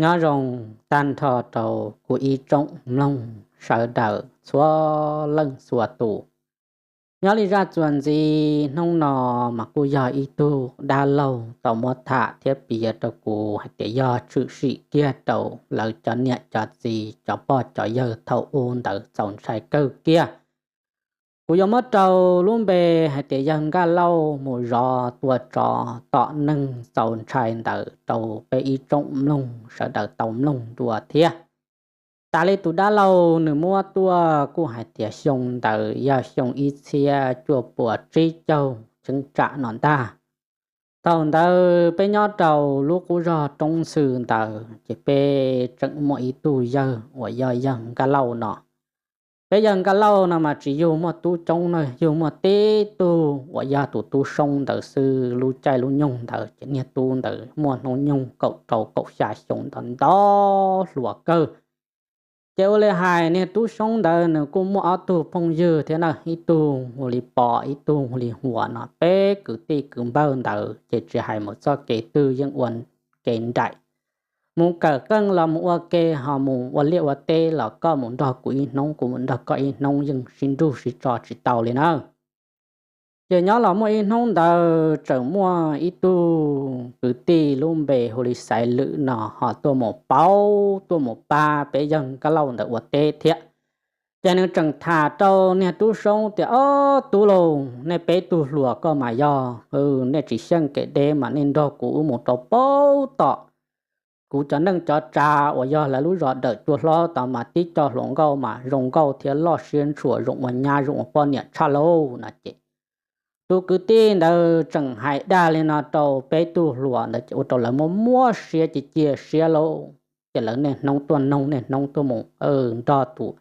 Nyob zoo tag nrho rau kuv ib tsoom mloog sawv daws txhua leej txhua tus. Nyob li zaj txuas ntxiv hnub no mas kuj yog ib tug dab laug tau muab tham thiab piav rau kuv hais tias yog tshwm sim kiag rau lawv cov niam cov txiv cov pog cov yawg thaum ub ntawd txaus ntshai kawg kiag. Kuv yuav muab rau lub npe hais tias yawg Nkaj Lauj mus zov tua tsov tom neeg txaus ntshai ntawd rau peb ib tsoom mloog sawv daws tau mloog dua thiab. Tas li tus dab laug nws muab tuaj kuj hais tias xyoo ntawd yog xyoo ib txhiab cuaj puas tsib caug cheeb tsam no ntag. Thaum ntawd peb nyob rau lub qub zog Roob Ntxhw ntawd ces peb tseem muaj ib tug yawg uas yog yawg Nkaj Lauj no. Peb yawg Nkaj Lauj no mas tsis yug muaj tub coob na, yug muaj tib tug uas yog tus tub Soob ntawd xwb. Lub caij lub nyoog ntawd ces niag tub ntawd muaj hnub nyoog kaum rau kaum xya xyoo ntau ntau hluas kawg. Ces ua li hais niag tub Soob ntawd nws kuj muaj ob tug phooj ywg thiab na, ib tug hu li Pov ib tug hu li Huas no, peb kwv tij kwv npawg ntawd ces tsis hais mus txoj kev twg yeej ua ke nraim. Mus kawm qeej los mus ua ke, ho mus ua liaj ua teb los koj mus nrog kuv ib hnub kuv mus nrog koj ib hnub yeej sib nrug sib tso tsis tau li na. Ces nyob los muaj ib hnub ntawd tseem muaj ib tug kwv tij lub npe hu li Xaiv Lwm no ho tuaj mus paub tuaj mus pab peb yawg Nkaj Lauj ntawd ua teb thiab. Ces nws tseem tham rau niag tub Soob tias, Ob tub lauj, nej peb tug hluas koj mas yog, nej tsis xyeej kev deb mas nej nrog kuv wb mus rau paub tom kuv cov neej cov tsav uas yog lawv lub zos Dawm Cua Hlob tod mas tib co hluas nkauj mas zoo nkauj thiab loj siab ntshua zoo ua nyab zoo ua poj niam tshaj lauj no ces tus kwv tij ntawd tseem hais dag li no rau peb tug hluas ntawd ces ua rau lawv muab muab siab cia cia siab lauj. Ces lawv niaj hnub tuaj noog niaj hnub tuaj mus nrog tus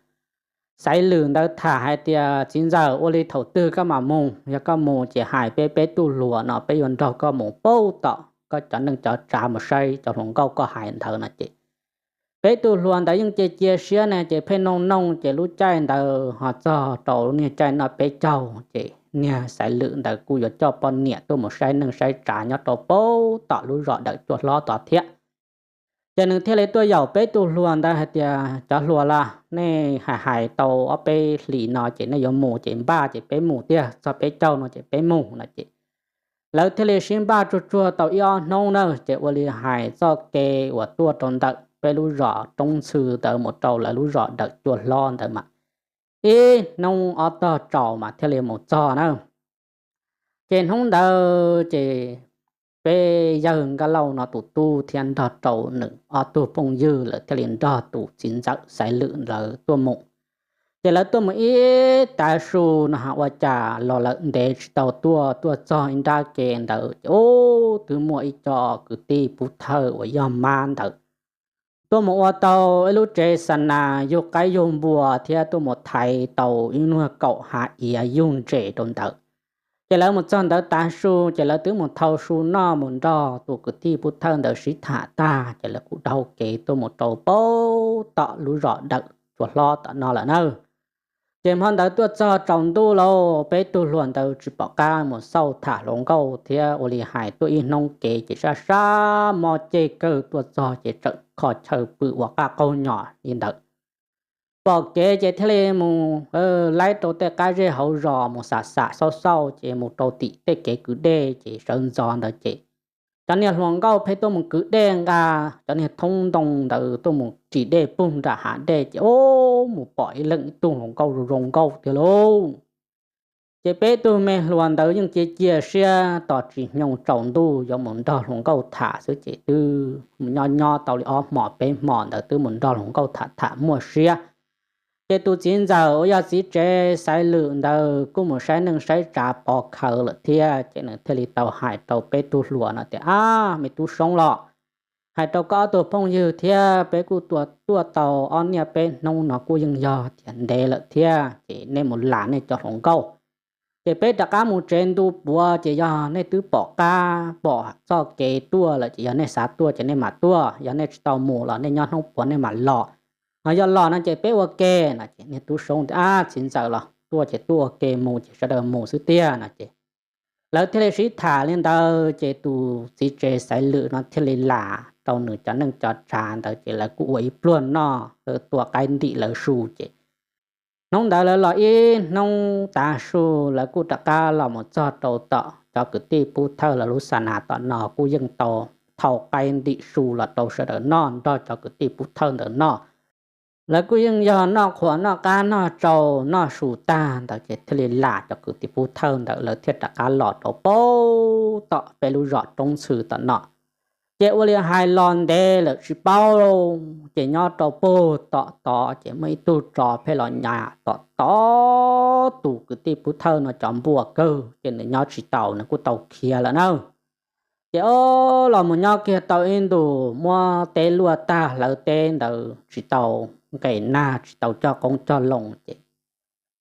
Xaiv Lwm ntawd tham hais tias, Txiv ntxawm, ua li thaum twg koj mam mus? Yog koj mus ces hais peb peb tug hluas no peb yuav nrog koj mus paub tom koj cov neej cov tsav mus saib cov hluas nkauj koj hais ntawd no ces peb tug hluas ntawd yeej cia cia siab ne ces pheej noog noog ces lub caij ntawd ho txog rau niag caij noj peb caug ces niag Xaiv Lwm ntawd kuj yuav coj poj niam tuaj mus saib neej saib tsav nyob rau paub tom lub zos Dawm Cua Hlob tod thiab. Ces nws thiaj li tuaj yaum peb tug hluas ntawd hais tias, Cov hluas las, nej hais hais tau ob peb hlis no ces nej yuav mus ces npaj ces peb mus tiag, txog peb caug no ces peb mus no ces lawv thiaj li sib npaj tsuag tsuag tau ib ob hnub na ces ua li hais txoj kev uas tuaj rau ntawm peb lub zos Roob Ntxhw ntawd mus rau lawv lub zos Dawm Cua Hlob ntawd mas ib hnub ob tog tsaus mas thiaj li mus txog na. Ces hnub ntawd ces peb yawg Nkaj Lauj no tus tub thiab nrog rau nws ob tug phooj ywg lawv thiaj li nrog tus txiv ntxawm Xaiv Lwm lawv tuaj mus. Ces lawv tuaj mus ib tav su no ua cas los lawm ntev tsis tau tuaj, tuaj txog ib nrab ke ntawd ces ub twb muaj ib co kwv tij pub thawj uas yog mab ntawd tuaj mus ua tau ib lub tsev xa nas yug qaib yug npua thiab tuaj mus thaiv tau ib nuag kaum hav iav yug ntses rau ntawd. Ces lawv mus txog ntawd tav su ces lawv twb mus thau su noj mus nrog tus kwv tij pub thawj ntawd sib tham tag ces lawv kuj dhau kev tuaj mus rau paub tom lub zos Dawm Cua Hlob tom no lawm na. Ces hmo ntawd tuaj txog tsaus ntuj lauj, peb tug hluas ntawd tsis pom qab mus xauj tham hluas nkauj thiab ua li hais tuaj ib hnub kev ces sab sab mob ceg kawg tuaj txog ces tseem kho chaw pw ua qaj qaug nyos li ntawd. Pom kev ces thiaj li mus laib rau tej qab zej hauv zos mus xam xam xauj xauj ces mus rau tim tej kev kwv dej ces sawv ntxov ntawd ces cov niag hluas nkauj pheej tuaj mus kwv dej nqa cov niag thoob ntoo ntawd tuaj mus ris dej pug nram hav dej ces ub mus pom ib leeg ib tug hluas nkauj zoo zoo nkauj tiag lauj. Ces peb tug me hluas ntawd yeej cia cia siab tos tsis hnyoo tsaus ntuj yuav mus nrog hluas nkauj tham xwb ces twb mus nyob nyob tau li ob hmos peb hmos ntawd twb mus nrog hluas nkauj tham tham muaj siab. Ces tus txiv ntxawm uas yog txiv tsev Xaiv Lwm ntawd kuj mus saib neej saib tsav pov khawv lawm thiab ces nws thiaj li tau hais rau peb tug hluas no tias, Ab, me tub Soob los, hais rau koj ob tug phooj ywg thiab peb kuj tuaj tuaj tau ob niaj peb hnub no kuj yeej yog tias ntev lawm thiab ces nej mus lam nej cov hluas nkauj ces peb rov qab mus tsev ntu puav ces yog nej twb pom qab pom txoj kev tuaj lawm ces yog nej xav tuaj ces nej mam tuaj, yog nej tsis tau mus los nej nyob hnub puav nej mam los. Ho yog los no ces peb ua ke no ces niag tub Soob tias, Ab, txiv ntxawm los, tuaj ces tuaj ua ke, mus ces sawv daws mus xwb tiag no ces lawv thiaj li sib tham li ntawd ces tus txiv tsev Xaiv Lwm no thiaj li lam rau nws cov neej cov tsav ntawd ces lawv kuj ua ib pluag noj, tua qaib ntim lawv su ces hnub ntawd lawv los ib hnub tav su lawv kuj rov qab los mus txog rau tom cov kwv tij pub thawj lawv lub xa nas tom no kuj yeej tau thau qaib ntim su los rau sawv daws noj nrog cov kwv tij pub thawj ntawd noj. Lawv kuj yeej yog noj qhuas noj qab noj tsau noj su tag ntawd ces thiaj li lam cov kwv tij pub thawj ntawd lawv thiaj rov qab los rau pem tom peb lub zos Roob Ntxhw tom no. Ces ua li hais los ntev lawm tsis paub, ces nyob rau pem tom tod ces muaj ib tug tsov pheej los nyas tom tod, tus kwv tij pub thawj no cov npua kawg ces nws nyob tsis taus nws kuj tau khiav lawm na. Ces o, los mus nyob kiag tau ib ntus muab teb luaj tag hlawv teb ntawd tsis tau nqes nag tsis tau cog qoob cog loo ces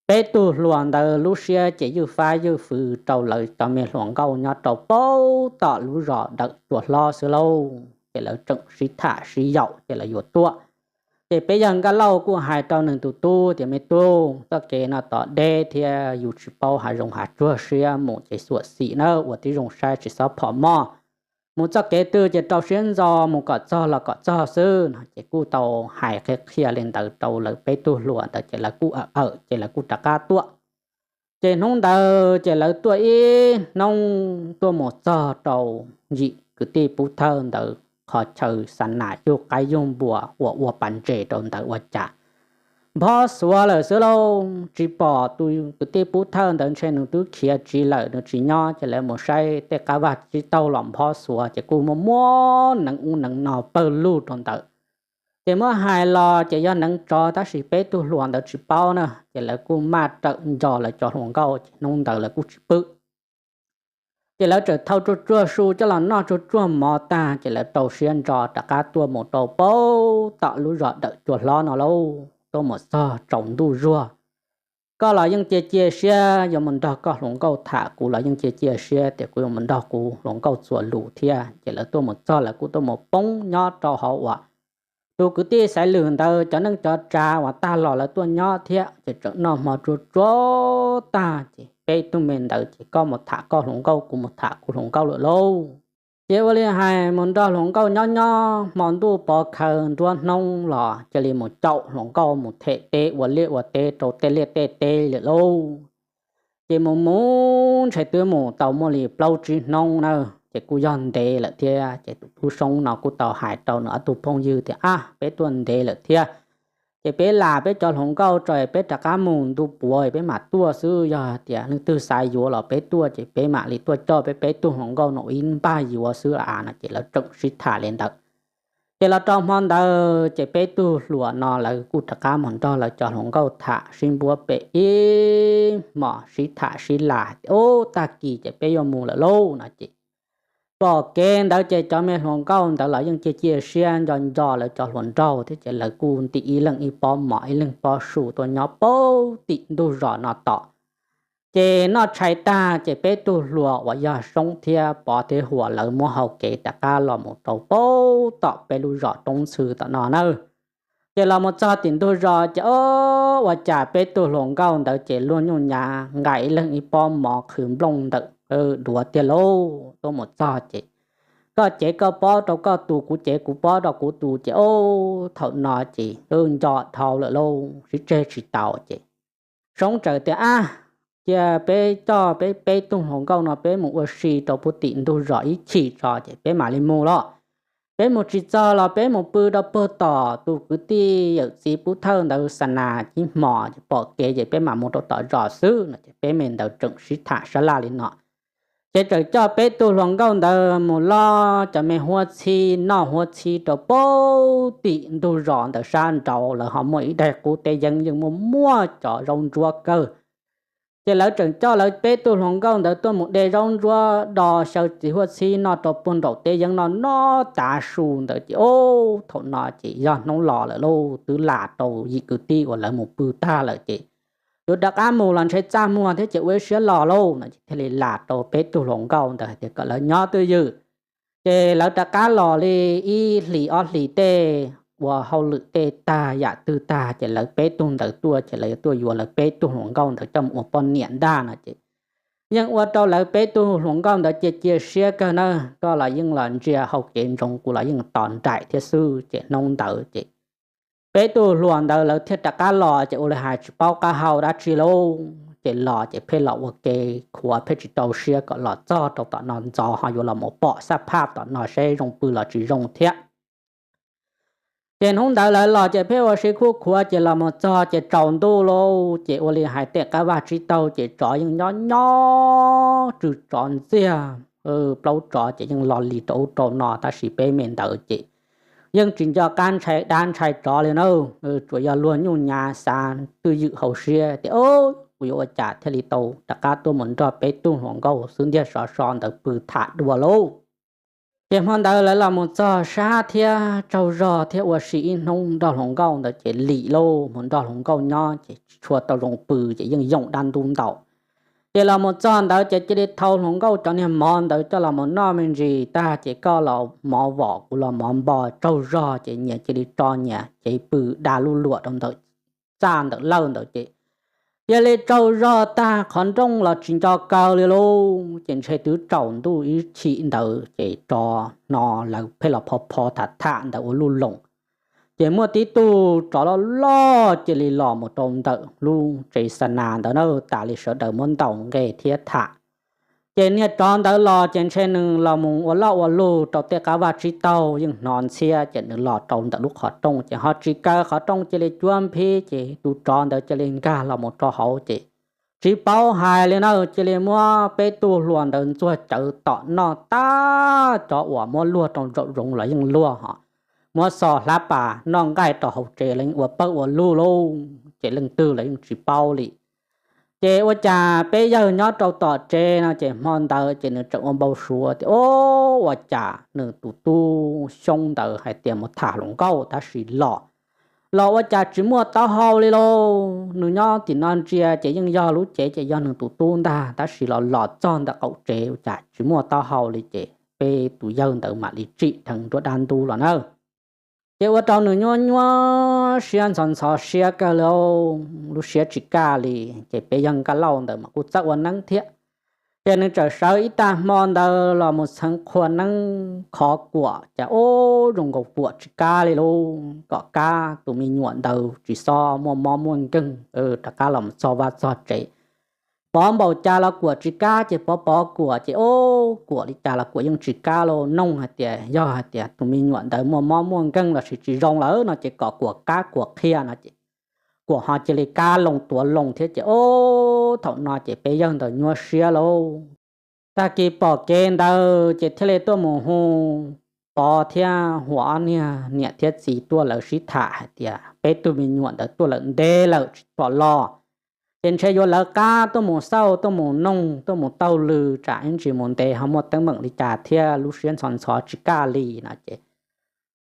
peb tug hluas ntawd lub siab ces ywj fab ywj fwv rau lawv cov me hluas nkauj nyob rau pem tom lub zos Dawm Cua Hlob xwb lauj. Ces lawv tseem sib tham sib yaum ces lawv yuav tuaj. Ces peb yawg Nkaj Lauj kuj hais rau nws tus tub tias, Me tub, txoj kev no tod deb thiab yus tsis paub hav zoov hav tsuag siab mus ces xyuam xim na, ua tib zoo saib tsis txhob phom moj. Mus txoj kev twg ces rau siab ntso mus kom txog los kom txog xwb no. Ces kuj tau hais qhia qhia li ntawd rau lawv peb tug hluas ntawd ces lawv kuj awm awm ces lawv kuj rov qab tuaj. Ces hnub ntawd ces lawv tuaj ib hnub tuaj mus txog rau ntawm kwv tij pub thawj ntawd qhov chaw xa nas yug qaib yug npua uas ua pas ntses rau ntawd ua cas nphob xuav lawm xwb lauj. Tsis pom tus kwv tij pub thawj ntawd ntshe nws twb khiav tsiv lawm nws tsis nyob ces lawv mus saib tej qab vaj tsib taug los nphob xuav ces kuj muaj muab neev ub neev no pawg lug rau ntawd. Ces muab hais los ces yog neev tsov tab sis peb tug hluas ntawd tsis paub na ces lawv kuj maj rawm nco lawv cov hluas nkauj ces hnub ntawd lawv kuj tsis pw. Ces lawv txawm thau tsuag tsuag su coj los noj tsuag tsuag mov tag ces lawv rau siab ntso rov qab tuaj mus rau pem tom lub zos Dawm Cua Hlob no lauj. Tuaj mus txog tsaus ntuj zuag, koj los yeej cia cia siab yuav mus nrog koj hluas nkauj tham, kuv los yeej cia cia siab tias kuv yuav mus nrog kuv hluas nkauj txuas lus thiab. Ces lawv tuaj mus txog lawv kuj tuaj mus poob nyob rau hauv uas tus kwv tij Xaiv Lwm ntawd cov neej cov tsav uas tag los lawv tuaj nyob thiab ces tseem noj hmo tsuag tsuag tag ces peb tug me ntawd ces koj mus tham koj hluas nkauj kuv mus tham kuv hluas nkauj lawm lauj. Ces ua li hais mus nrog hluas nkauj nyob nyob hmo ntuj pov khaws nruab hnub los cia li mus caum hluas nkauj mus them teb ua liaj ua teb rau tej liaj tej teb lawm lauj. Ces mus mus ntshe twb mus tau muaj li plaub tsib hnub na, ces kuj yog ntev lawm thiab ces tus tub Soob no kuj tau hais rau nws ob tug phooj ywg tias, Ab, peb tuaj ntev lawm thiab, ces peb lam peb cov hluas nkauj tso peb rov qab mus, ntu puav peb mam tuaj xwb, yog tias leej twg xav yuav los peb tuaj ces peb mam li tuaj coj peb peb tug hluas nkauj no ib npag yuav xwb a no. Ces lawv tseem sib tham li ntawd. Ces los rau hmo ntawd ces peb tug hluas no lawv kuj rov qab mus nrog lawv cov hluas nkauj tham sib npuab pem ib hmos sib tham sib lam tias, Ub, tag kis ces peb yuav mus lawm lauj no ces pom kev ntawd ces cov me hluas nkauj ntawd los yeej cia cia siab nco nco lawv cov hluas nraug thiab ces lawv kuj ntim ib leeg ib pob mov ib leeg pob su tuaj nyob pem tim ntug zos no tos. Ces noj tshais tag ces peb tug hluas uas yog Soob thiab Pov thiab Huas lawv muab hau kev rov qab los mus rau pem tom peb lub zos Roob Ntxhw tom no na. Ces los mus txog tim ntug zos ces o, ua cas peb tug hluas nkauj ntawd ces luag nyuj nyav nqa ib leeg ib pob mov qhwv nplooj ntawm duav tiag lauj. Tuaj mus txog ces koj cev koj pob rau koj tus, kuv cev kuv pob rau kuv tus ces o, thaum no ces nco dhau lawm lauj, sib tseg tsis taus ces Soob txawm tias, Ab, cia peb coj peb peb tug hluas nkauj no peb mus ua si rau pem tim ntug zos ib chim tso ces peb mam li mus los. Peb mus tsis txog los peb mus pw rau puag tom tus kwv tij yawm txiv pub thawj ntawd xa nas ib hmos ces pom kev ces peb mam mus rau tom zos xwb no ces peb me ntawd tseem sib tham sab laj li no. Ces txawm coj peb tug hluas nkauj ntawd mus loj cov me huab txhib noj huab txhib rau pem tim ntug zos ntawd sab nraud, lawv ho muaj ib daig qub teb yeeb yeej muaj muaj cov zaub ntsuab kawg. Ces lawv tseem coj lawv peb tug hluas nkauj ntawd tuaj mus de zaub ntsuab do xyaw txiv huab txhib noj rau puag nraum teb yeeb no noj tav su ntawd ces o, thaum no ces yog hnub los lawm lauj, twb lam rau yim kwv tij uas lawv mus pw tag lawm ces yuav rov qab mus los ntshe txaj muag thiab ces ua ib siab los lauj no ces thiaj li lam rau peb tug hluas nkauj ntawd hais tias kom lawv nyob twj ywm. Ces lawv rov qab los li ib hlis ob hlis tej, ua hauj lwm tej tag yam twg tag ces lawv peb tug ntawd tuaj ces lawv yuav tuaj yuav lawv peb tug hluas nkauj ntawd coj mus ua poj niam ntag no ces yeej ua rau lawv peb tug hluas nkauj ntawd cia cia siab kawg na. Koj los yeej los ntsia hau kev ntsoov, kuv los yeej tos nraim thiab xwb. Ces hnub ntawd ces peb tug hluas ntawd lawv thiaj rov qab los, ces ua li hais tsis paub qab hau dab tsi lauj. Ces los ces pheej los ua ke khuav, pheej tsis rau siab kom los txog rau tom no ntxov ho yuav los mus pom xab phaj tom no seb zoo pw los tsis zoo thiab. Ces hnub ntawd lawv los ces pheej ua si khuj khuav, ces los mus txog ces tsaus ntuj lauj. Ces ua li hais tej qab vaj tsib taug ces tsov yeej nyob nyob tsw tsov ntxiag, plaub tsov ces yeej los li rau ub rau no, tab sis peb me ntawd ces yeej tsis nco qab ntshai dab ntshai tsov li na. Tsuas yog luag nyuj nyav xav twj ywm hauv siab tias, Kuv yuav ua cas thiaj li tau rov qab tuaj mus nrog peb tug hluas nkauj xwb ntiag sov so ntawd pw tham dua lauj? Ces hmo ntawd lawv los mus txog sab thiab tsaug zog thiab ua si ib hnub nrog hluas nkauj ntawd ces lim lauj, mus nrog hluas nkauj nyob ces tsis tshua tau zoo pw, ces yeej yoom dab ntub ntau. Ces los mus txog ntawd ces cia li thau hluas nkauj cov niag mov ntawd coj los mus noj me ntsis tag, ces koj los mov vom kuv los mov npo tsaug zog, ces nyias cia li tso nyias cev pw da luj luam rau ntawm txaj ntawm lawj ntawd ces cia li tsaug zog tag, qhov nrooj los tsis nco kaw li lauj. Ces ntshe twb tsaus ntuj ib chim ntawd ces tsov no lawv pheej los pho pho tham tham ntawd ua luj loos. Ces muaj tib tug tsov loj loj cia li los mus rau ntawm lub tsev xa nas ntawd na, tas li sawv daws muab ntaus nqe thiab tham. Ces niag tsov ntawd los ces ntshe nws los mus ua loj ua lug rau tej qab vaj tsib taug yeej hnov ntxhiab, ces nws los rau ntawm lub qhov rooj ces ho tsis kaw qhov rooj cia li cuab nphib, ces tus tsov ntawd cia li nkag los mus rau hauv ces tsis paub hais li na, cia li muab peb tug hluas ntawd ntxuag cawv tom noj tag, cov uas muab luag rau ntsaum zoov los yeej luag ho, muab xo hlab pas noj nqaij rau hauv tsev los yeej ua pawg ua lug lauj, ces leej twg los yeej tsis paub li. Ces ua cas peb yawg nyob rau tom tsev no ces hmo ntawd ces nws tseem ua npau suav tias, Ua cas nws tus tub xyoob ntawd hais tias mus tham hluas nkauj tab sis los, los ua cas tsis muaj taub hau li lauj? Nws nyob tim no ntsia ces yeej yog lub cev ces yog nws tus tub ntag, tab sis los los txog ntawm qaum tsev ua cas tsis muaj taub hau li. Ces peb tus yawg ntawd mam li tsim dheev nruab dab ntub los na. Ces ua rau nws nyuaj nyuaj siab ntxhov ntxhov siab kawg li, lub siab tsis kaj li. Ces peb yawg Nkaj Lauj ntawd mas kuj txawj ua neeb thiab, ces nws txawm sawv ib tag hmo ntawd los mus txheev qhua neeb khov kuam, cas ub zoo nkaus kuam tsis kab li lauj. Kom kab tus me nyuam ntawd tsis txhob muaj mob muaj nkeeg, rov qab los mus txog vaj txog tsev. Pov npaum cas los kuam tsis kab, ces pov pov kuam ces ub kuam li cas los kuam yeej tsis kab lauj. Noog hais tias yog hais tias tus me nyuam ntawd muaj mob muaj nkeeg los sis tsis zoo lawm no ces kom kuam kab kuam qhia no ces kuam ho cia li kab loo tuav loo thiab. Ces ub thaum no ces peb yawg ntawd nyuaj siab lauj. Tag kis pom kev ntawd ces thiaj li tuaj mus hu Pov thiab Huas ob niag niam thiab txiv tuaj lawv sib tham hais tias peb tug me nyuam ntawd tuaj lawm ntev lawm tsis pom los, ces ntshe yuav lawv qab tuaj mus xauj tuaj mus noog tuaj mus taug lw tsam ib ntsis mus ntev ho muaj teeb meem li cas thiab lub siab ntxhov ntxhov tsis kaj li no ces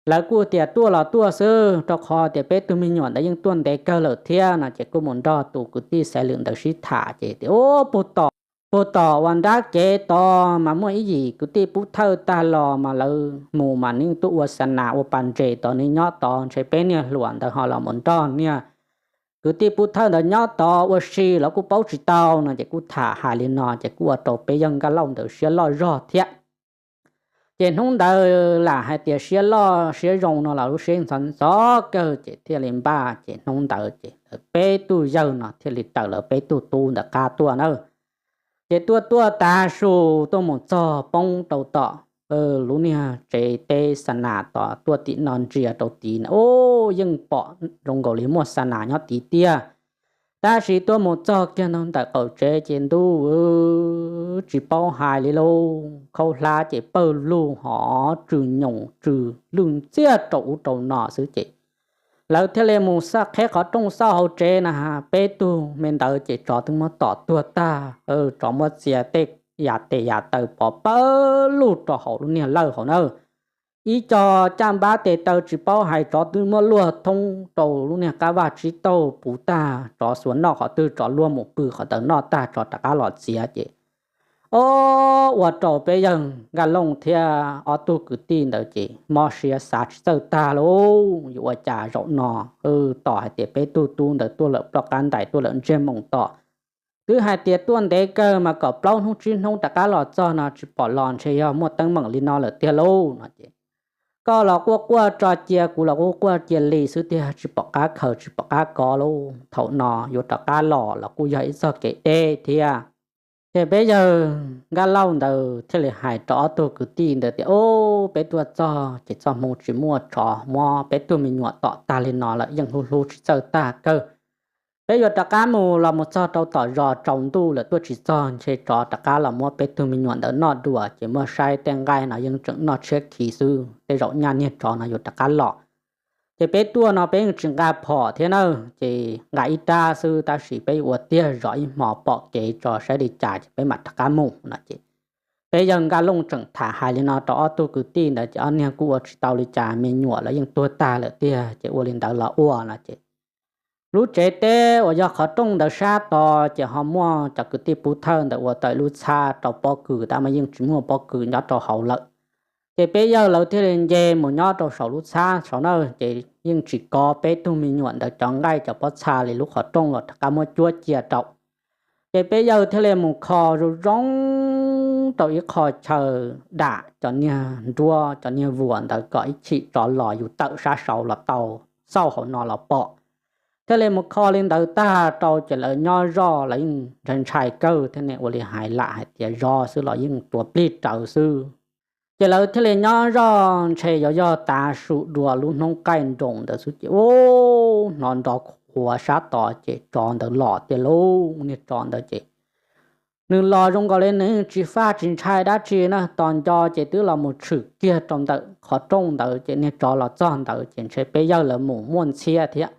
lawv kuj tias tuaj los tuaj xwb, rau qhov tias peb tug me nyuam ntawd yeej tuaj ntev kawg lawm thiab no ces kuj mus nrog tus kwv tij Xaiv Lwm ntawd sib tham ces tias, Ub, puag tom, puag tom uas nrab kev tod mas muaj ib yim kwv tij Pub Thawj tag los mas lawv mus mas nws tuaj ua xa nas ua pas ntses tod, nws nyob tod, ntshe peb niag hluas ntawd ho los mus nrog niag kwv tij Pub Thawj ntawd nyob tod ua si los kuj paub tsis tau no ces kuj tham hais li no ces kuj ua rau peb yawg Nkaj Lauj ntawd siab loj zog thiab. Ces hnub ntawd lam hais tias siab loj siab zoo no los lub siab ntxhov ntxhov kawg ces thiaj li npaj, ces hnub ntawd ces lawv peb tug yawg no thiaj li raws lawv peb tug tub ntawd qab tuaj na. Ces tuaj tuaj tav su tuaj mus txog poob rau tom lub niag tsev teb xa nas tod, tuaj tim no ntsia rau tid na, ub, yeej pom zoo nkaus li muaj xa nas nyob tid tiag. Tab sis tuaj mus txog kiag ntawm qaum tsev ces ntuj, tsis paub hais li lauj, khaub hlab ces pawg lug hov tsw nyoos tsw lwj ntxiag rau ub rau no xwb ces lawv thiaj li mus xaj qheb qhov rooj xauj hauv tsev na, peb tug me ntawd ces tsov twb muab tom tuag tag, tsov muab txia tej yam tes yam taw pov pawg lug rau hauv lub niag lawj hauv na. Ib co caj npab tes taw tsis paub hais, tsov twb muab luag thoob rau lub niag qab vaj tsib taug puv tag, tsov xuas noj qhov twg tsov luag mus pw qhov ntawd noj tag tsov rov qab los txiav ces, o, ua rau peb yawg Nkaj Lauj thiab ob tug kwv tij ntawd ces mob siab xav tsis txawj tag lauj, yuav ua cas zaum no, tom hais tias peb tug tub ntawd tuaj lawm ploj qab ntais tuaj lawm ntsej moos tom Twb hais tias tuaj ntev kawg mas kom plaub hnub tsib hnub rov qab los txog no tsis pom los, ntshe yog muaj teeb meem li no lawm tiag lauj no ces, koj los quaj quaj tso cia, kuv los quaj quaj cia li xwb tiag, tsis pom qab khaws tsis pom qab kov lauj. Thaum no yuav rov qab los los kuj yog ib txoj kev deb thiab. Ces peb yawg Nkaj Lauj ntawd thiaj li hais rau ob tug kwv tij ntawd tias, Ub, peb tuaj txog ces txoj hmoo tsis muaj tsov, muab peb tug me nyuam tom tag li no lawm, yeej hlub hlub tsis txawj tag kawg. Peb yuav rov qab mus los mus txog rau tom zos tsaus ntuj lawm tuaj tsis txog, ntshe tsov rov qab los muab peb tug me nyuam ntawd noj dua, ces muab saib tej nqaij no yeej tseem noj tshiab khiv xwb, tej zaum nyaj niag tsov no yuav rov qab los. Ces peb tuaj no peb yeej tsis nqa phom thiab na, ces nqa ib rab xwb, tab sis peb yuav ua tiag zov ib hmo pom kev tso saib li cas ces peb mam rov qab mus no ces, peb yawg Nkaj Lauj tseem tham hais li no rau ob tug kwv tij ntawd ces ob niag kuj ua tsis tau li cas, me nyuam los yeej tuag tag lawm tiag, ces ua li ntawd los ua no ces, lub tsev teb uas yog qhov rooj ntawd sab tod ces ho muaj cov kwv tij pub thawj ntawd ua tau lub txhab rau pob kws, tab mas yeej tsis muaj pob kws nyob rau hauv lawm. Ces peb yawg lawv thiaj li nce mus nyob rau saum lub txhab saud na, ces yeej tsis kov peb tug me nyuam ntawd cov nqaij cov pob txha li, lub qhov rooj los rov qab muab cuab cia rau. Ces peb yawg thiaj li mus kho zoo zoo rau ib qho chaw dam cov niag nruab cov niag vuas ntawd kom ib chim tsov los yus tawm sab saud los tau, xauj hauv no los pom. Thiaj li mus kho li ntawd tag rau ces lawv nyob zoj lawv yeej ntshai ntshai kawg thiab ne, ua li hais lam hais tias zov xwb los yeej tua plig raws xwb. Ces lawv thiaj li nyob zoj ntshe yuav yog tav su dua lub hnub qaij nroos ntawd xwb ces ub, hnov nrov qhuav sab tod ces tsov ntawd los tiag lauj. Niag tsov ntawd ces nws los zoo nkaus li nws tsis faj tsis ntshai dab tsi na, tos nco ces twb los mus tshwm kiag rau ntawm qhov rooj ntawd ces niag tsov los txog ntawd ces ntshe peb yawg lawv mus muaj ntxhiab thiab.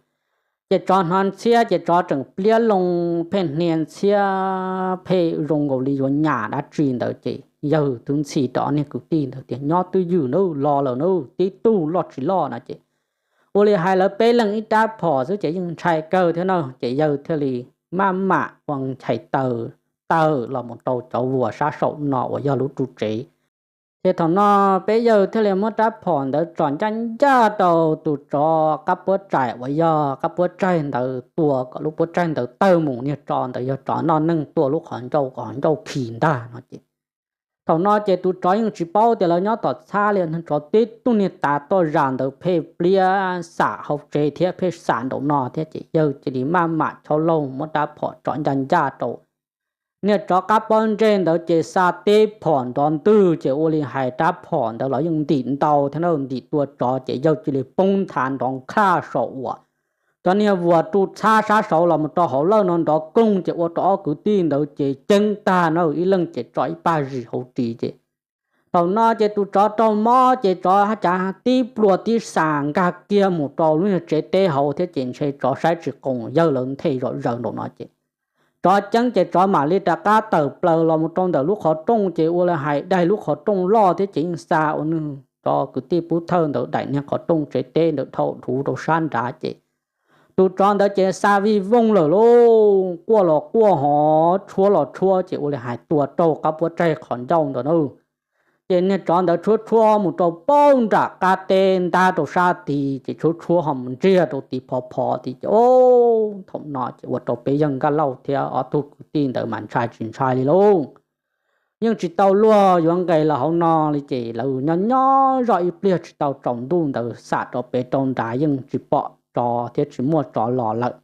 Ces tsov hnov ntxhiab ces tsov tseem pliab loo pheej hnia ntxhiab pheej zoo nkaus li yuav nyas dab tsi ntawd ces yawg twb ntxhi rau ob niag kwv tij ntawd tias, Nyob twj ywm nawb, los lawm nawb, tib tug loj tsis loj no ces, ua li hais lawv peb leeg ib rab phom xwb ces yeej ntshai kawg thiab na, ces yawg thiaj li maj mam ua nchais taw tawm los mus rau cov vuas sab saum no uas yog lub ru tsev. Ces thaum no peb yawg thiaj li muab rab phom ntawd tsom ncaj ncaj rau tus tsov qab puab tsaig uas yog qab puab tsaig ntawd tua kom lub puab tsaig ntawd tawg mus, niag tsov ntawd yog tsov noj neeg tua lub qhov ncauj, qhov ncauj khi ntag no ces, thaum no ces tus tsov yeej tsis paub tias lawv nyob tom txhab li, niag tsov tib tug niag tav toj zas ntawd pheej pliab xam hauv tsev thiab pheej xam nraum no thiab ces yawg cia li maj mam chob laug muab rab phom tsom ncaj ncaj rau niag tsov qab pob ntseg ntawd ces xa tib phom nrov ntwg ces ua li hais rab phom ntawd los yeej ntim ntau thiab na, ntim tua tsov ces yawg cia li poob nthav nrov nkhaj saum uas cov niag vuas ru txhab sab saud los mus rau hauv lawj no nrov koog ces ua rau ob kwv tij ntawd ces ceeb tag na, ib leeg ces tso ib pag zis hauv ris ces, thaum no ces tus tsov raug mob ces tsov cav tib pluag tib xa nkag kiag mus rau lub niag tsev teb hauv thiab ces ntshe tsov saib tsis qoos yawg lawv nthe zom zaws nraum no ces, tsov ceeb ces tsov mam li rov qab tawm plaws los mus rau ntawm lub qhov rooj ces ua li hais daig lub qhov rooj loj thiab ces yeej xa ua nws cov kwv tij pub thawj ntawd daim niag qhov rooj tsev teb ntawd dhau dhuv rau sab nrad ces, tus tsov ntawd ces xa vij vooj lawm lauj, quaj los quaj hov tshuab los tshuab ces ua li hais tua raug qab puab tsaig qhov ncauj ntawd na. Ces niag tsov ntawd tshuab tshuab mus rau paub nram qab teb ntab rau sab tid ces tshuab tshuab ho mus ntsiag rau tid phov phov tid ces, thaum no ces ua rau peb yawg Nkaj Lauj thiab ob tug kwv tij ntawd mas ntshai tsis ntshai li lauj. Yeej tsis tau luag yuav nqes los hauv no li ces lawv nyob nyob zoj ib pliag tsis tau tsaus ntuj ntawd xam rau pem rau nrad yeej tsis pom tsov thiab tsis muaj tsov los lawm.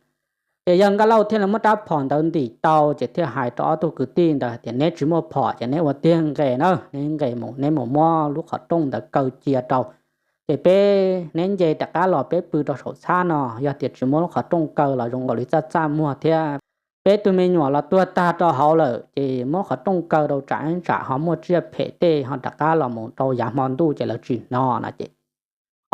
Ces yawg Nkaj Lauj thiaj li muab rab phom ntawd ntim tau ces thiaj hais rau ob tug kwv tij ntawd tias, Neb tsis muaj phom ces neb ua tiag nqes na, neb nqes mus neb mus muab lub qhov rooj ntawd kaw cia rau, ces peb, neb nce rov qab los peb pw rau saum txhab no, yog tias tsis muab lub qhov rooj kaw los zoo nkaus li txaj txaj muag thiab. Peb tug me nyuam los tuag tag rau hauv lawm ces muab qhov rooj kaw rau tsam ib tsam ho muaj tsiaj phem tej ho rov qab los mus rau yav hmo ntuj ces lawv tsis hnov no ces,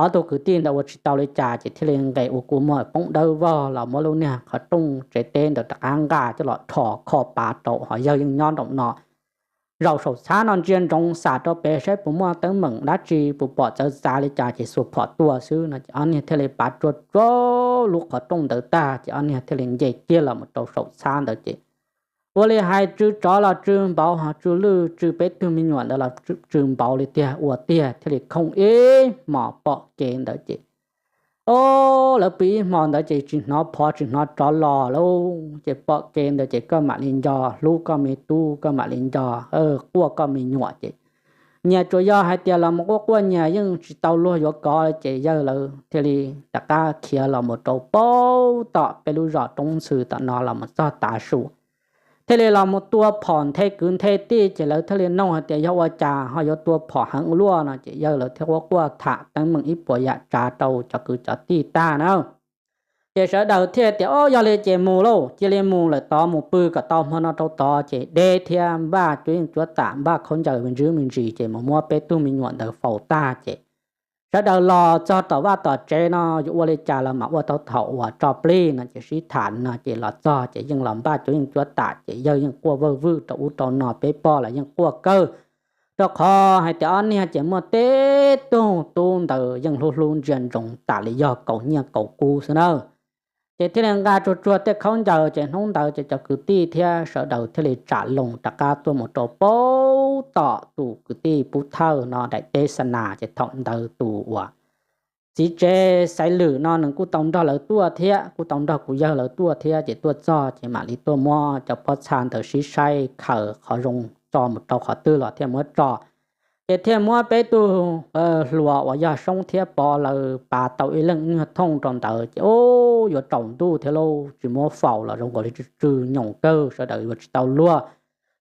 ob tug kwv tij ntawd ua tsis tau li cas ces thiaj li nqes ua kua muag poob dawb vog los muab lub niag qhov rooj tsev teb ntawd rov qab nqa coj los rho kho pav rau ho yawg yeej nyob nraum no. Zaum saum txhab no ntsia ntsoov xam rau pem saib puas muaj teeb meem dab tsi, puas pom txawv txav li cas ces xuas phom tua xwb no ces ob niag thiaj li pav tsuag tsuag lub qhov rooj ntawd tag ces ob niag thiaj li nce kiag los mus rau saum txhab ntawd ces, ua li hais tsw tsov los tsw npauv ho tsw lwj tsw peb tug me nyuam ntawd los tsw npauv li tiag ua tiag thiaj li khooj ib hmos pom kev ntawd ces, O, lawv pw ib hmo ntawd ces tsis hnov phov tsis hnov tsov los lauj. Ces pom kev ntawd ces koj mam li nco hlub koj me tub, koj mam li nco quaj koj me nyuam ces nyias tsuas yog hais tias los mus quaj quaj nyias yeej tsis tau luag yuav kov ces yawg lawv thiaj li rov qab khiav los mus rau pem tom peb lub zos Roob Ntxhw tom no los mus txog tav su thiaj li los mus tua phom nthe kwv nthe tij. Ces lawv thiaj li noog hais tias yog ua cas ho yuav tua phom heev luaj no ces yawg lawv thiaj quaj quaj tham teeb meem ib puas yam tsav rau cov kwv cov tij tag na. Ces sawv daws thiaj tias, O, yog li ces mus lauj, cia li mus lawm tod, mus pw kom tau hmo no rau tod. Ces deb thiab npaj cuab yeej cuab tam, npaj khaub ncaws me ntsis me ntsis ces mus muab peb tug me nyuam ntawd faus tag ces sawv daws los txog tom vaj tom tsev no yuav ua li cas los mas ua tau thaum uas tso plig no ces sib tham no ces los txog ces yeej los npaj cuab yeej cuab tam ces yawg yeej quaj vawj vwj rau ub rau no, peb pog los yeej quaj kawg, rau qhov hais tias ob niag ces muaj tej tug tub ntawd yeej hlub hlub ntsia ntsoov tas li yog kaus nyiaj kaus kub xwb na. Ces thiaj li nqa tsuag tsuag tej khaub ncaws ces hnub ntawd ces cov kwv tij thiab sawv daws thiaj li tsam loo rov qab tuaj mus rau pem tom tus kwv tij Pub Thawj no daim teb xa nas. Ces thaum ntawd tus uas txiv tsev Xaiv Lwm no nws kuj tau nrog lawv tuaj thiab, kuj tau nrog kuv yawg lawv tuaj thiab. Ces tuaj txog ces mam li tuaj muab cov pob txha ntawd sib saib khaws qhov zoo tso mus rau qhov twg los thiaj muab tso. Ces thiaj muab peb tug hluas uas yog Soob thiab Pov lawv pav tau ib leeg nyuag thooj rau ntawd ces, o, yuav tsaus ntuj thiab lauj, tsis muab faus los zoo nkaus li tsw tsw nyoos kawg, sawv daws yuav tsis tau luag,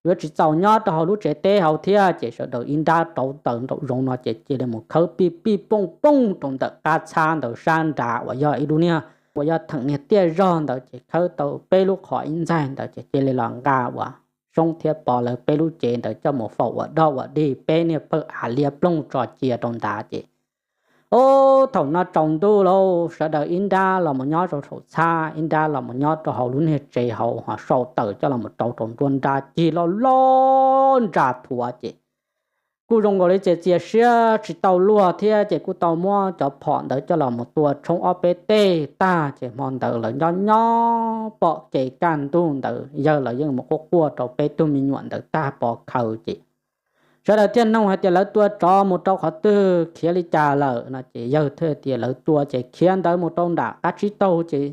yuav tsis txaus nyob rau hauv lub tsev teb hauv thiab. Ces sawv daws ib nrab rauv taws nraum zoov no ces cia li mus khawb pij pij pooj pooj rau ntawm qab txhab ntawd sab nrad uas yog ib lub niag uas yog theem niag tiaj zog ntawd ces khawb tau peb lub qhov ib ntxaig ntawd ces cia li los nqa uas Soob thiab Pov lawv peb lub cev ntawd coj mus faus ua doj ua dig, peb niag pawg av liab ploog tso cia rau ntawd ces, o, thaum no tsaus ntuj lauj, sawv daws ib nrab los mus nyob rau saum txhab, ib nrab los mus nyob rau hauv lub niag tsev hauv, ho sau taws coj los mus rau rau nruab nrab cig loj loj ntsa thuav ces kuj zoo nkaus li txias txias siab tsis tau luag thiab. Ces kuj tau muab cov phom ntawd coj los mus tua tshoob ob peb teg tag ces hmo ntawd lawv nyob nyob pom kev kaj ntug ntawd yawg lawv yeej mus quaj quaj rau peb tug me nyuam ntawd tag pov khaws ces sawv daws thiaj noog hais tias lawv tua tsov mus rau qhov twg khiav li cas lawm no ces yawg thiaj tias lawv tua ces khiav ntawd mus rau nram qab tsib taug ces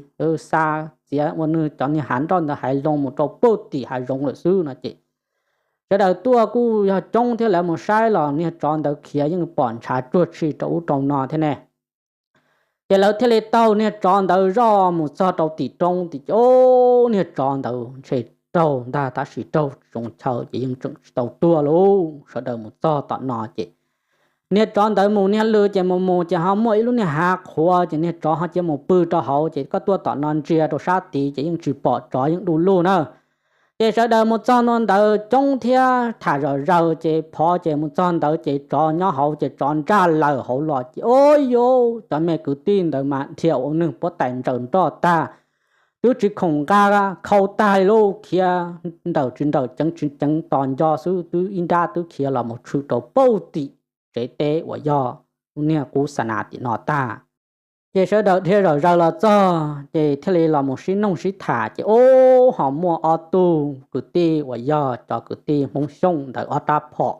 xa txiav ua nws cov niag hav nroj ntawd hais loo mus rau pem tim hav zoov lawm xwb no ces sawv daws tuaj kuj yog coob thiab, lawv mus saib los niag tsov ntawd khiav yeej pom ntshav tsuag tshi rau ub rau no thiab ne. Ces lawv thiaj li taug niag tsov ntawd zoj mus txog rau tim roob tim ces, o, niag tsov ntawd ntshe raug ntag, tab sis raug tsis zoo chaw ces yeej tseem tsis tau tuag lauj. Sawv daws mus txog tom no ces niag tsov ntawd mus niag lw ces mus mus ces ho muaj ib lub niag hav qhuav ces niag tsov ho cia mus pw rau hauv ces koj tuaj tom no ntsia rau sab tid ces yeej tsis pom tsov, yeej du lug na. Ces sawv daws mus txog ntua ntawd coob thiab tham zom zaws ces phov ces mus txog ntawd ces tsov nyob hauv ces tsov ntsaj laws hauv los ces, o, yuj, cov me kwv tij ntawd mas dhia ua nws puab tais ntsaws nroj tag, twb tsis khoom nqa khau tag li lauj, khiav nrawm tsis nrawm ceev tsis ceev tos nco xwb, twb ib nrab twb khiav los mus tshwm rau pem tim tsev teb uas yog lub niag qub xa nas tim no tag. Ces sawv daws dhia zom zaws los txog ces thiaj li los mus sib noog sib tham ces, o, ho muaj ob tug kwv tij uas yog cov kwv tij Hmoob Xyooj ntawd ob rab phom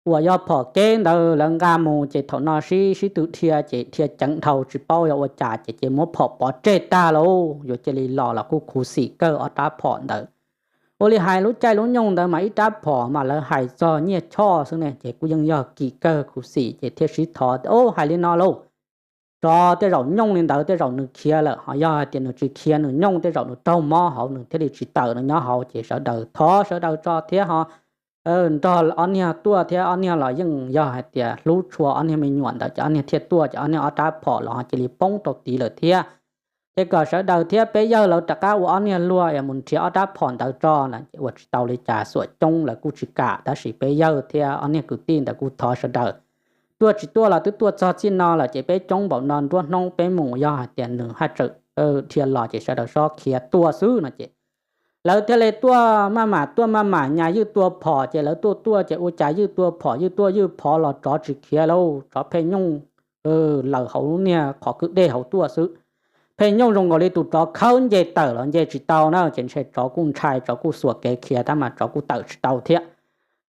uas yog phom kev ntawd lawv nqa mus ces thaum no sib sib tw dhia ces dhia ceev dhau tsis paub yog ua cas ces ces muab phom pov tseg tag lauj. Yuav cia li los los kuj khuv xim kawg ob rab phom ntawd. Ua li hais lub caij lub nyoog ntawd mas ib rab phom mas lawv hais txog nyiaj choj xwb ne ces kuj yeej yog kim kawg khuv xim ces thiaj sib thov tias, o, hais li no lauj, tsov tej zaum nyooj li ntawd tej zaum nws khiav lawm, ho yog hais tias nws tsis khiav nws nyooj tej zaum nws raug mob hauv nws thiaj li tsis tawm nws nyob hauv ces sawv daws thov sawv daws tso thiab ho nrog ob niag tuaj thiab ob niag los yeej yog hais tias hlub tshua ob niag me nyuam ntawd ces ob niag thiaj tuaj ces ob niag ob rab phom los ho cia li poob rau tid lawm thiab. Ces kom sawv daws thiab peb yawg lawv rov qab ua ob niag luag es mus nrhiav ob rab phom ntawd tso no ces ua tsis tau li cas, xuam coob lawv kuj tsis kam tab sis peb yawg thiab ob niag kwv tij ntawd kuj thov sawv daws tuaj tsis tuaj los twb tuaj txog txij no lawm ces peb coob npaum no nruab hnub peb mus yog hais tias nws haj tseem dhia los ces sawv daws sob khiav tuaj xwb no ces lawv thiaj li tuaj maj mam tuaj maj mam nyas ywj tua phom ces lawv tuaj tuaj ces ua cas ywj tua phom ywj tuaj ywj phov los tsov tsis khiav lauj, tsov pheej nyooj laws hauv lub niag qhov kwj dej hauv tuaj xwb. Pheej nyooj zoo nkaus li tus tsov khawb nce tawm los nce tsis tau na ces ntshe tsov kuj ntshai, tsov kuj xuas kev khiav tab mas tsov kuj tawm tsis tau thiab.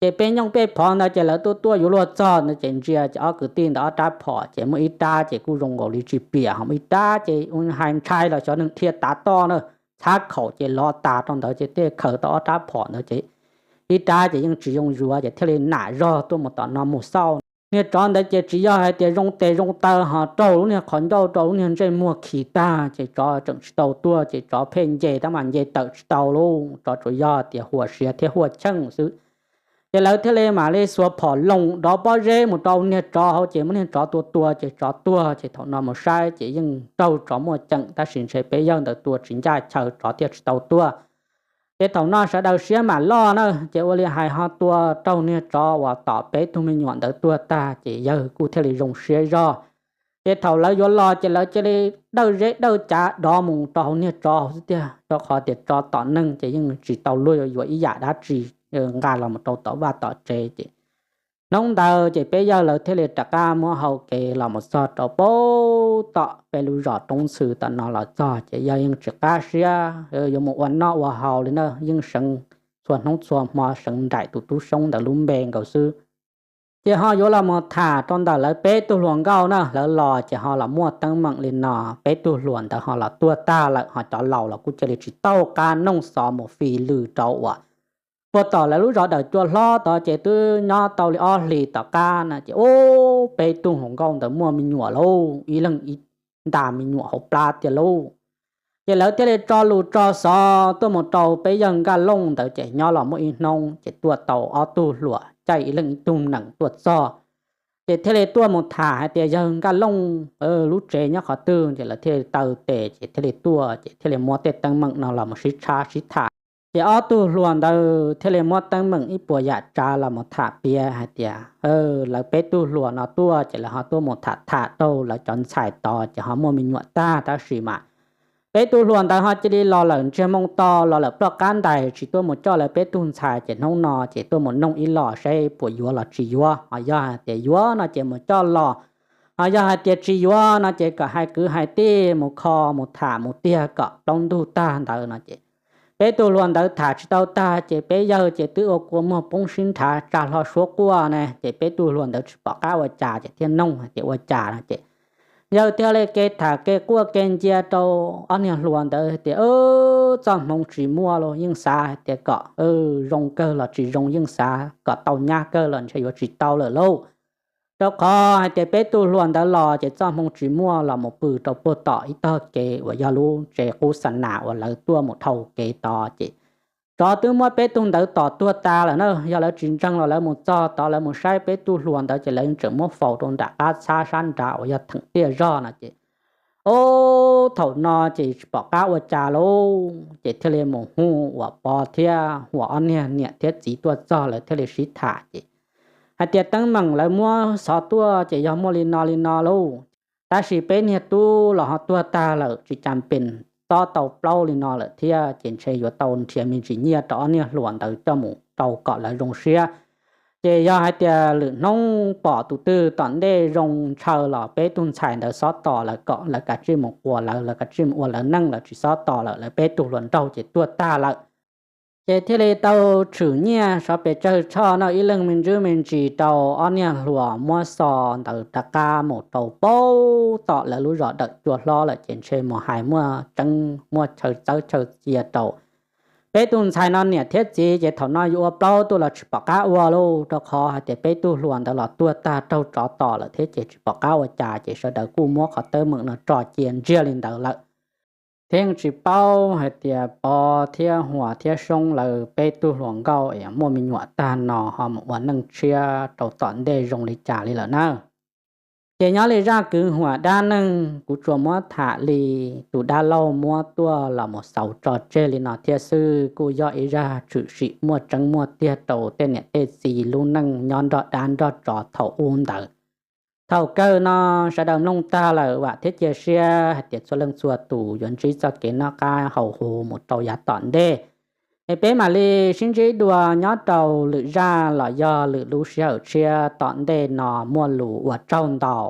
Ces peb nyooj peb phov ntawd ces lawv tuaj tuaj yuav luag txog ntawd ces ntsia ces ob kwv tij ntawd ob rab phom ces muaj ib rab ces kuj zoo nkaus li tsis piam, ho muaj ib rab ces hais ntshai los xyov neeg dhia tav toj na, txhab khaum ces lov tas rau ntawd ces thiaj khaws tau ob rab phom ntawd ces ib rab ces yeej tsis zoo yuav ces thiaj li nam zog tuaj mus tom no mus xauj. Niag tsov ntawd ces tsis yog hais tias zoo tes zoo taw ho raug lub niag qhov ncauj rau lub niag ntsej muag khi tag ces tsov tseem tsis tau tuag ces tsov pheej nce tab mas nce tawm tsis tau lauj, tsov tsuas yog tias huam siav thiab huaj cheej xwb. Ces lawv thiaj li mam li xuas phom loos dov pob zeb mus rau niag tsov hauv ces muab niag tsov tua tua ces tsov tuag ces thaum no mus saib ces yeej raug tsov muaj ceem tab sis ntshe peb yawg ntawd tua tsis ncaj chaw tsov thiaj tsis tau tuag. Ces thaum no sawv daws siab mam loj na ces ua li hais ho tua raug niag tsov uas tom peb tug me nyuam ntawd tuag tag ces yawg kuj thiaj li zoo siab zog. Ces thaum lawv yuav los ces lawv cia li dawj zeb dawj cav dov mus rau hauv niag tsov hauv xwb tiag, rau qhov tias tsov tom neeg ces yeej tsis tau luag yuav yuav ib yam dab tsi nqa los mus rau tom vaj tom tsev ces hnub ntawd ces peb yawg lawv thiaj li rov qab muab hau kev los mus txog rau pem tom peb lub zos Roob Ntxhw tom no los txog ces yawg yeej tsis qab siab yuav mus ua noj ua haus li na, yeej seev txhua hnub txhua hmo seev nraim tus tub Xyoob ntawd lub npe nkaus xwb. Ces ho yuav los mus tham rau ntawm lawv peb tug hluas nkauj na, lawv los ces ho los muaj teeb meem li no, peb tug hluas ntawd ho los tuag tag lawm ho cov laus los kuj cia li tsis tau qab noog xov mus fi lws rau uas puag tom lawv lub zos Dawm Cua Hlob tod ces twb nyob tau li ob hlis tom qab na ces ub, peb tug hluas nkauj ntawd muaj me nyuam lauj, ib leeg ib nta me nyuam hauv plab tiag lauj. Ces lawv thiaj li tso lus tso xov tuaj mus rau peb yawg Nkaj Looj ntawd ces nyob los muaj ib hnub ces tuaj tau ob tug hluas caij ib leeg ib tug nees tuaj txog. Ces thiaj li tuaj mus tham hais tias yawg Nkaj Looj lub tsev nyob qhov twg ces lawv thiaj li taw tes ces thiaj li tuaj ces thiaj li muab tej teeb meem no los mus sib tshab sib tham. Ces ob tug hluas ntawd thiaj li muab teeb meem ib puas yam tsav los mus tham piav hais tias lawv peb tug hluas no tuaj ces lawv ho tuaj mus tham tham rau lawv cov ntxhais tod ces ho muaj me nyuam tag tab sis mas peb tug hluas ntawd ho cia li los lawm ntsiag moo to los lawm ploj qab ntais tsis tuaj mus coj lawv peb tug ntxhais ces hnub no ces tuaj mus noog ib los saib puas yuav los tsis yuav, ho yog hais tias yuav no ces mus coj los, ho yog hais tias tsis yuav no ces kom hais kwv hais tij mus kho mus tham mus tiag kom plaub ntug tag ntawd no ces peb tug hluas ntawd tham tsis tau tag ces peb yawg ces twb ua kua muag poob sib nrhav tsa hlo suab quaj ne ces peb tug hluas ntawd tsis pom qab ua cas ces thiaj noog hais tias ua cas no ces yawg thiaj li kev tham kev quaj kev ncia rau ob niag hluas ntawd tias txoj hmoov tsis muaj los yeej xav hais tias kom zoo kawg los tsis zoo, yeej xav kom tau nyab kawg los ntshe yuav tsis tau lawm lauj. Rau qhov hais tias peb tug hluas ntawd los ces txoj hmoov tsis muaj los mus pw rau puag tom ib tog kev uas yog lub tsev qub xa nas uas lawv tuaj mus dhau kev tod ces tsov twb muab peb tug ntawd tom tuag tas lawm na, yog lawv tsis ntseeg los lawv mus txog tod lawv mus saib peb tug hluas ntawd ces lawv tseem muab faus rau nram qab txhab sab nrad uas yog theem tiaj zog no ces ub, thaum no ces tsis pom qab ua cas lauj ces thiaj li mus hu uas Pov thiab Huas ob niag niam thiab txiv tuaj txog lawv thiaj li sib tham ces hais tias teeb meem lawv muab xov tuaj ces yog muaj li no li no lauj. Tab sis peb niag tub los ho tuag tag lawm tsis cas pes txob tau plaub li no lawm thiab ces ntshe yuav tau nrhiav me ntsis nyiaj rau ob niag hluas ntawd coj mus rau kom lawv zoo siab. Ces yog hais tias lwm hnub pom tus twg tom ntej zoo ntshaw los peb tug ntxhais ntawd xob tos lawv kom lawv kav tsij mus quas lawv, lawv kav tsij mus ua lawv neej, lawv tsis xob tos lawm lawv peb tug hluas nraug ces tuag tag lawm. Ces thiaj li tau tshwm nyiaj sov pes tsawg tshoj no ib leeg me ntsis me ntsis rau ob niag hluas muab xov ntawd rov qab mus rau pem tom lawv lub zos Dawm Cua Hlob lawm ces ntshe mus hais muaj tseeb muaj chaw txawb chaw cia rau peb tug ntxhais no niam thiab txiv ces thaum no yuav ua plaub tuaj los tsis pom qab ua lauj, rau qhov hais tias peb tug hluas ntawd los tuag tag raug tsov tom lawm thiab ces tsis pom qab ua cas ces sawv daws kuj muab qhov teeb meem no tso cia ntsiag li ntawd lawm. Thiab yeej tsis paub hais tias Pov thiab Huas thiab Soob lawv peb tug hluas nkauj es muaj me nyuam tag no ho mus ua neej tshiab rau tom ntej zoo li cas li lawm na. Ces nyob li zaj kwv huam dab neeg kuv tsuas muab tham li tus dab laug muab tuaj los mus xaus tso tseg li no thiab xwb, kuj yog ib zaj tshwm sim muaj tseeb muaj tiag rau tej niam tej txiv lub neej nyob nrog dab nrog tsov thaum ub ntawd. Thaum kawg no sawv daws mloog tag lawm vam thiab cia siab hais tias txhua leej txhua tus yuav ntsib txoj kev noj qab haus huv mus rau yav tom ntej. Es peb mam li sib ntsib dua nyob rau lwm zaj los yog lwm lub sij hawm tshiab tom ntej no, muaj lus ua tsaug ntau.